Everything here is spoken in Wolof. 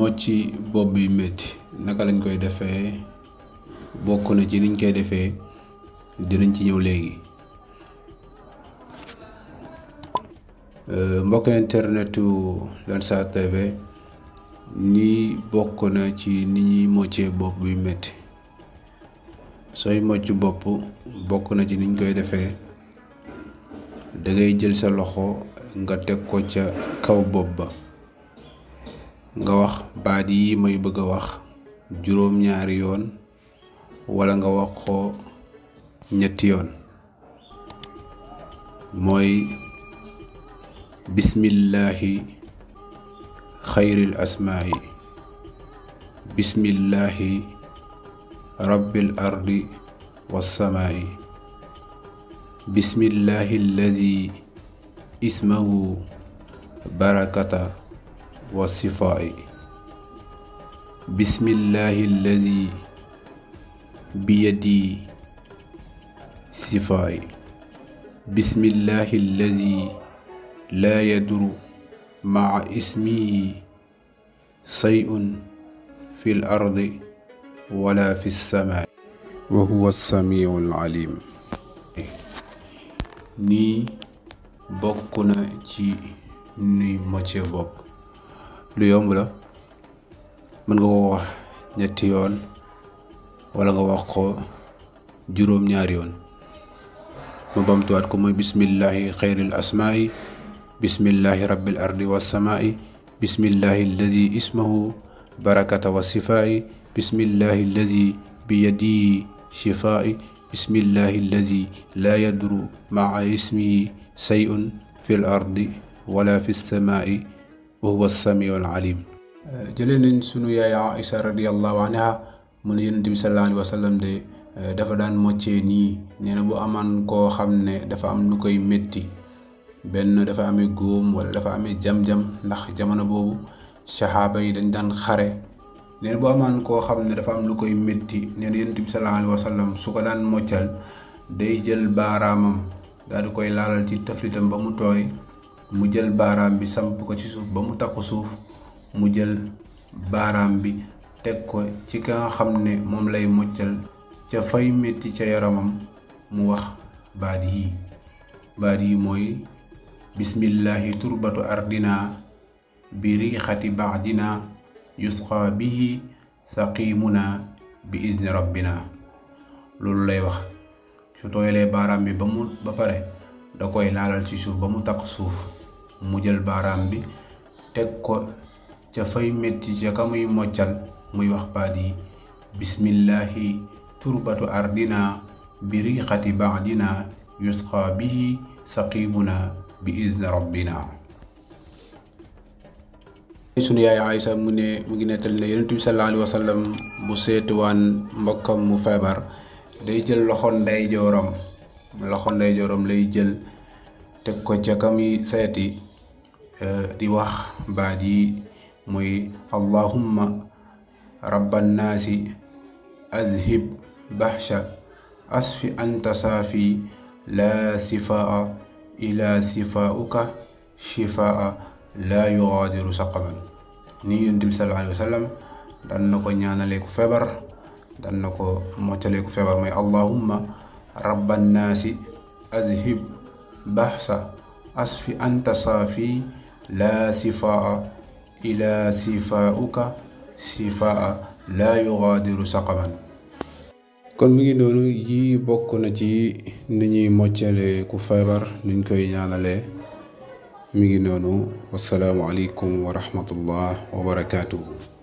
mocci bopp bi métti naka lañ koy defee bokk na ci niñ koy defee dinañ ci ñëw léegi. mbokk internetu Lansar TV nii bokk na ci ni ñuy moccee bopp buy métti. sooy mocc bopp bokk na ci niñ koy defee dangay jël sa loxo nga teg ko ca kaw bopp ba nga wax baat yi may bëgg a wax juróom-ñaari yoon wala nga wax ko ñetti yoon mooy bismillahi xayril asmaa'i bismillahi rabbil ardi wassamaa'i bismillahi alladi ismahu barakata wasifaa'i bismillahi alladi biyadi sifaa'i bismillahi alladi laa yaduru maa ismihi say'un fil ardi wala fi samaa'i wa huwa samiul alim. nii bokk na ci nuy mocce bopp lu yomb la mën nga ko wax ñetti yoon wala nga wax ko juróom-ñaari yoon mu bamtuwaat ko mooy bismillahi xayril asmaa'i bismillahi rabbil ardi wassamaa'i bismillahi alladi ismahu barakata wasifaa'i bismillahi alladi biyadihi shifaa'i bismillahi alladi laa yaduru maa ismihi say'un fil ardi wala fi samaa'i wa huwa samiul alim. jëlee nañ sunu yaay Aïcha radiyallahu anha mu ne yonent bi sallallahu alayhi wa sallam de dafa daan moccee nii nee na bu amaan koo xam ne dafa am lu koy métti benn dafa amee góom wala dafa amee jam-jam ndax jamono boobu saxaaba yi dañ daan xare nee na bu amaan koo xam ne dafa am lu koy métti nee na yonent bi sallallahu alayhi wa sallam su ko daan moccal day jël baaraamam daal di koy laalal ci taflitam ba mu tooy mu jël baaraam bi samp ko ci suuf ba mu takku suuf mu jël baaraam bi teg ko ci ka nga xam ne moom lay moccal ca fay métti ca yaramam mu wax baat yi mooy bismillahi turbatu ardina bi riixati baadina yusqa bihi saqimuna bi izni rabbina. loolu lay wax su tooyalee baaraam bi ba pare da koy laalal ci suuf ba mu takk suuf mu jël baaraam bi teg ko ca fay métti ca ka muy moccal muy wax baat yi bismillahi turbatu ardina bi riixati baadina yusqa bihi saqimuna bi izni rabbina. sunu yaay Aïcha mu ngi nettali ne yonent bi sallallahu alayhi wa sallam bu seetuwaan mbokkam mu feebar day jël loxo ndeyjooram lay jël teg ko ca ka muy seeti di wax baat yi muy allahumma rabban naasi azhib bahsha asfi anta saafi laa sifaa ila sifaauka shifaa laa yugaadiru saqaman. nii yonent bi sallallahu alayhi wa sallam daan na ko ñaanalee ku feebar daan na ko moccalee ku feebar mooy allahumma rabban naasi azhib bahsa asfi anta saafi laa sifaa ila sifaauka shifaa laa yugaadiru saqaman. kon mi ngi noonu yi bokk na ci ni ñuy moccale ku feebar niñ koy ñaanalee mi ngi noonu wassalaamu aleykum wa rahmatullah wa barakaatuhu.